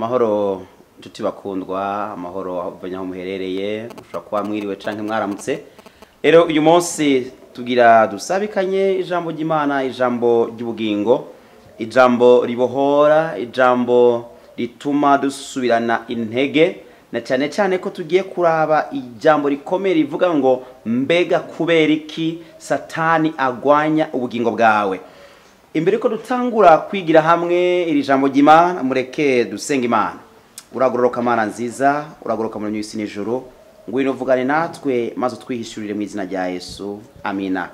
Amahoro nshuti bakundwa, amahoro avanye aho muherereye, mushobora kuba mwiriwe canke mwaramutse. Rero uyu munsi tugira dusabikanye ijambo ry'Imana, ijambo ry'ubugingo, ijambo ribohora, ijambo rituma dusubirana intege, na cyane cyane ko tugiye kuraba ijambo rikomeye rivuga ngo mbega kubera iki Satani agwanya ubugingo bwawe. Imbere ko dutangura kwigira hamwe iri jambo ry'Imana, mureke dusenga Imana. Uragororoka Mana nziza, uragororoka muri isi n'ijuru, ngwino uvugane natwe maze utwihishurire mu izina rya Yesu, amina.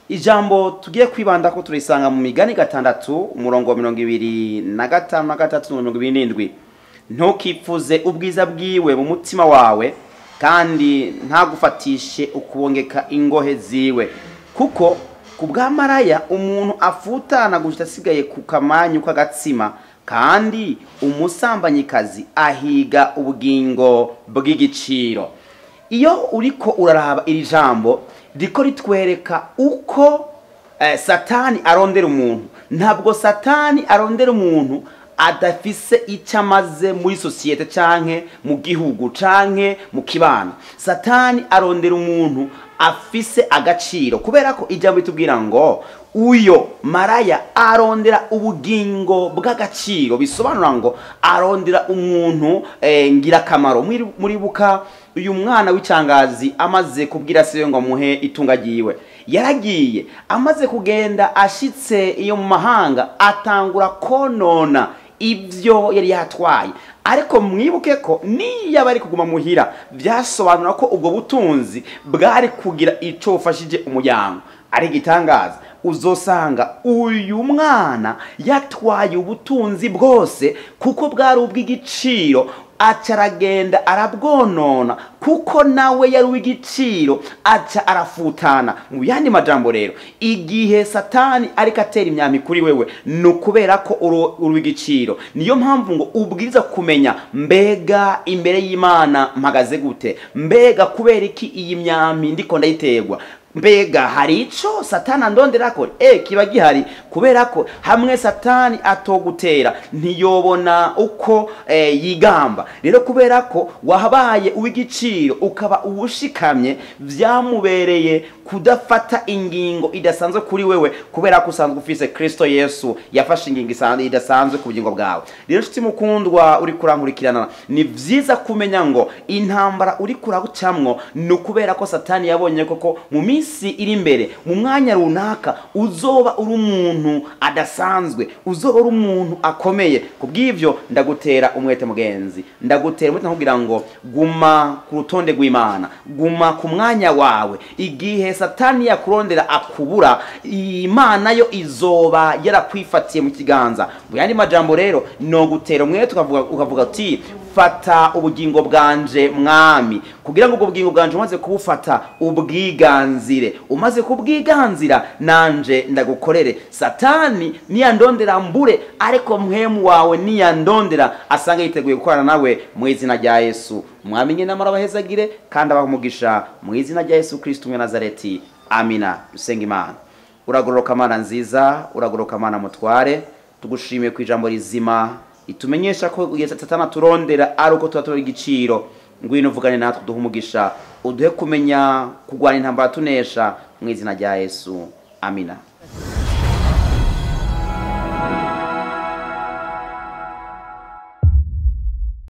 Ijambo tugiye kwibanda ko turisanga mu Migani 6 umurongo wa 25 na 3 na 27. Ntukipfuze ubwiza bwiwe mu mutima wawe, kandi ntagufatishe ukubongeka ingohe ziwe, kuko kubwa maraya umuntu afutana gushita asigaye ku kamanyu k'agatsima, kandi umusambanyikazi ahiga ubugingo bw'igiciro. Iyo uriko uraraba iri jambo riko ritwereka uko Satani arondera umuntu. Ntabwo Satani arondera umuntu adafise icyo amaze muri sosiyete canke mu gihugu canke mu kibano. Satani arondera umuntu afise agaciro, kubera ko ijambo ritubwira ngo uyo maraya arondera ubugingo bw'agaciro, bisobanura ngo arondera umuntu ngirakamaro. Muribuka uyu mwana w'icangazi amaze kubwira se ngo amuhe itunga ryiwe, yaragiye amaze kugenda ashitse iyo mu mahanga atangura konona ibyo yari yatwaye. Ariko mwibuke ko niyo bari kuguma muhira byasobanura ko ubwo butunzi bwari kugira ico bufashije umuryango. Ari gitangaza, uzosanga uyu mwana yatwaye ubutunzi bwose kuko bwari ubw'igiciro, aca aragenda arabwonona kuko nawe yari uw'igiciro, aca arafutana. Mu yandi majambo rero, igihe Satani ariko atera imyami kuri wewe ni ukubera ko uri uw'igiciro. Niyo mpamvu ngo ubwiza kumenya mbega imbere y'Imana mpagaze gute, mbega kubera iki iyi myami ndiko ndayiterwa, mbega hari ico Satani andonderako? Kiba gihari, kubera ko hamwe Satani atogutera ntiyobona uko yigamba. Rero kubera ko wabaye uw'igiciro ukaba uwushikamye, vyamubereye kudafata ingingo idasanzwe kuri wewe, kubera ko usanzwe ufise Kristo Yesu yafashe ingingo idasanzwe ku bugingo bwawe. Rero nshuti mukundwa uri kurankurikirana, ni vyiza kumenya ngo intambara uri kuragucamwo ni ukubera ko Satani yabonye koko mu minsi iri imbere mu mwanya runaka uzoba uri umuntu adasanzwe, uzoba uri umuntu akomeye. Kubw'ivyo ndagutera umwete mugenzi, ndagutera umwete kugira ngo guma ku rutonde rw'Imana, guma ku mwanya wawe. Igihe Satani yakurondera akubura, Imana yo izoba yarakwifatiye mu kiganza. Mu yandi majambo rero no gutera umwete ukavuga uti fata ubugingo bwanje mwami, kugira ngo ubwo bugingo bwanje umaze kubufata ubwiganzire, umaze kubwiganzira nanje ndagukorere. Satani niyandondera mbure, ariko mpwemu wawe niyandondera asanga yiteguye gukorana nawe mu izina rya Yesu. Mwami nyene amara abahezagire kandi abahe umugisha mu izina rya Yesu Kristo umwe Nazareti, amina. Dusenga Imana. Uragororoka Mana nziza, uragororoka Mana mutware, tugushimiye ku ijambo rizima itumenyesha ko Satani aturondera ari uko tuba turi igiciro. Ngwino uvugane natwe, uduhe umugisha, uduhe kumenya kurwana intambara tunesha mu izina rya Yesu, amina.